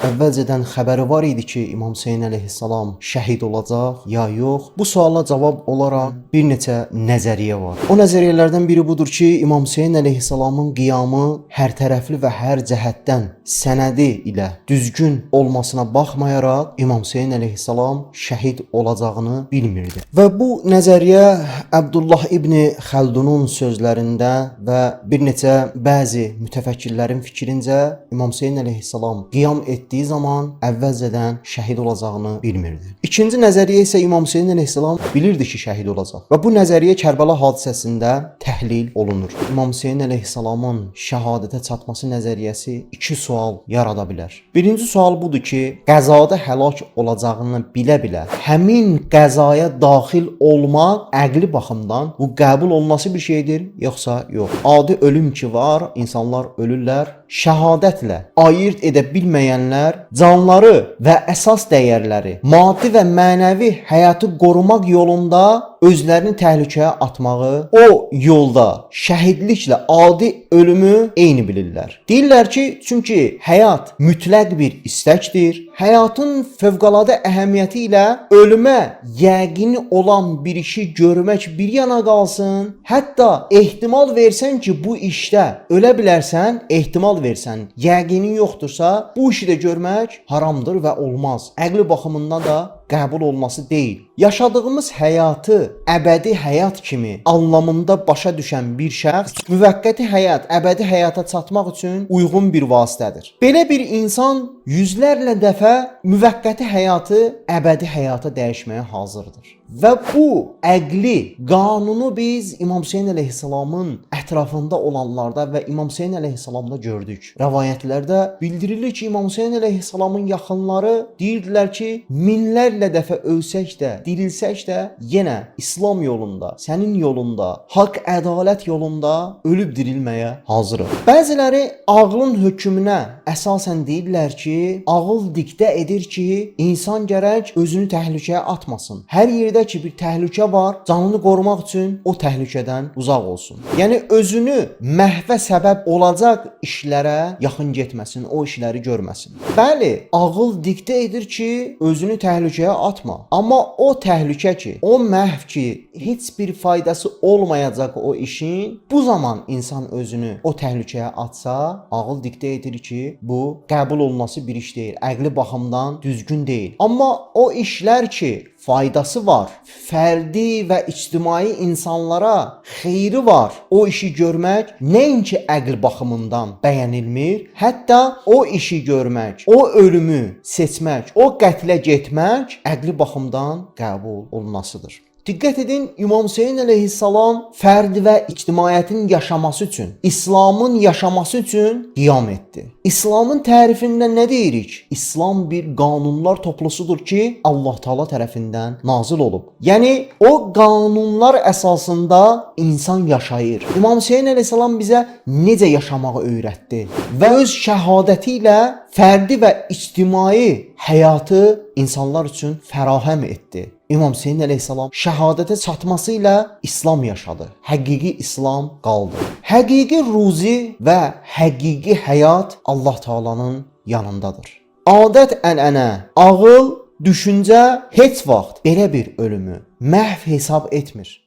Əvvəlcədən xəbəri var idi ki, İmam Hüseyn əleyhissalam şəhid olacaq ya yox? Bu suala cavab olaraq bir neçə nəzəriyyə var. O nəzəriyyələrdən biri budur ki, İmam Hüseyn əleyhissalamın qiyamı hər tərəfli və hər cəhətdən sənədi ilə düzgün olmasına baxmayaraq İmam Hüseyn əleyhissalam şəhid olacağını bilmirdi. Və bu nəzəriyyə Əbdullah İbni Xəldunun sözlərində və bir neçə bəzi mütəfəkkirlərin fikrincə İmam Hüseyn əleyhissalam qiyam etdiyi zaman əvvəlcədən şəhid olacağını bilmirdi. İkinci nəzəriyyə isə İmam Hüseyn əleyhissalam bilirdi ki, şəhid olacaq. Və bu nəzəriyyə Kərbəla hadisəsində təhlil olunur. İmam Hüseyn əleyhissalamın şəhadətə çatması nəzəriyyəsi iki sual yarada bilər. Birinci sual budur ki, qəzada həlak olacağını bilə-bilə həmin qəzaya daxil olmaq əqli baxımdan bu qəbul olunması bir şeydir, yoxsa yox? Adi ölüm ki var, insanlar ölürlər. Şəhadətlə ayırd edə bilməyənlər canları və əsas dəyərləri, maddi və mənəvi həyatı qorumaq yolunda özlərini təhlükəyə atmağı, o yolda şəhidliklə adi ölümü eyni bilirlər. Deyirlər ki, çünki həyat mütləq bir istəkdir. Həyatın fövqəladə əhəmiyyəti ilə ölümə yəqin olan bir işi görmək bir yana qalsın, hətta ehtimal versən ki, bu işdə ölə bilərsən, ehtimal versən, yəqinin yoxdursa, bu işi də görmək haramdır və olmaz. Əqli baxımından da qəbul olması deyil. Yaşadığımız həyatı əbədi həyat kimi anlamında başa düşən bir şəxs müvəqqəti həyat əbədi həyata çatmaq üçün uyğun bir vasitədir. Belə bir insan yüzlərlə dəfə müvəqqəti həyatı əbədi həyata dəyişməyə hazırdır. Və bu əqli qanunu biz İmam Hüseyn əleyhissalamın ətrafında olanlarda və İmam Hüseyn əleyhissalamda gördük. Rəvayətlərdə bildirilir ki, İmam Hüseyn əleyhissalamın yaxınları deyirdilər ki, minlərlə dəfə ölsək də, dirilsək də yenə İslam yolunda, sənin yolunda, haqq, ədalət yolunda ölüb dirilməyə hazırıq. Bəziləri ağlın hökmünə əsasən deyirlər ki, ağıl diktə edir ki, insan gərək özünü təhlükəyə atmasın. Hər yerdə ki bir təhlükə var, canını qorumaq üçün o təhlükədən uzaq olsun. Yəni özünü məhvə səbəb olacaq işlərə yaxın getməsin, o işləri görməsin. Bəli, ağıl diktə edir ki, özünü təhlükəyə atma. Amma o təhlükə ki, o məhv ki, heç bir faydası olmayacaq o işin, bu zaman insan özünü o təhlükəyə atsa, ağıl diktə edir ki, bu qəbul olunması bir iş deyil, əqli baxımdan düzgün deyil. Amma o işlər ki, faydası var, fərdi və ictimai insanlara xeyri var, o işi görmək nəinki əql baxımından bəyənilmir, hətta o işi görmək, o ölümü seçmək, o qətlə getmək əqli baxımdan qəbul olunmasıdır. Diqqət edin, İmam Hüseyn əleyhissalam fərd və ictimaiyyətin yaşaması üçün, İslamın yaşaması üçün qiyam etdi. İslamın tərifində nə deyirik? İslam bir qanunlar toplusudur ki, Allah Taala tərəfindən nazil olub. Yəni o qanunlar əsasında insan yaşayır. İmam Hüseyn əleyhissalam bizə necə yaşamağı öyrətdi və öz şəhadəti ilə fərdi və ictimai həyatı insanlar üçün fərahəm etdi. İmam Hüseyn əleyhissalam şəhadətə çatması ilə İslam yaşadı. Həqiqi İslam qaldı. Həqiqi ruzi və həqiqi həyat Allah Taala'nın yanındadır. Adət, ənənə, ağıl, düşüncə heç vaxt belə bir ölümü məhv hesab etmir.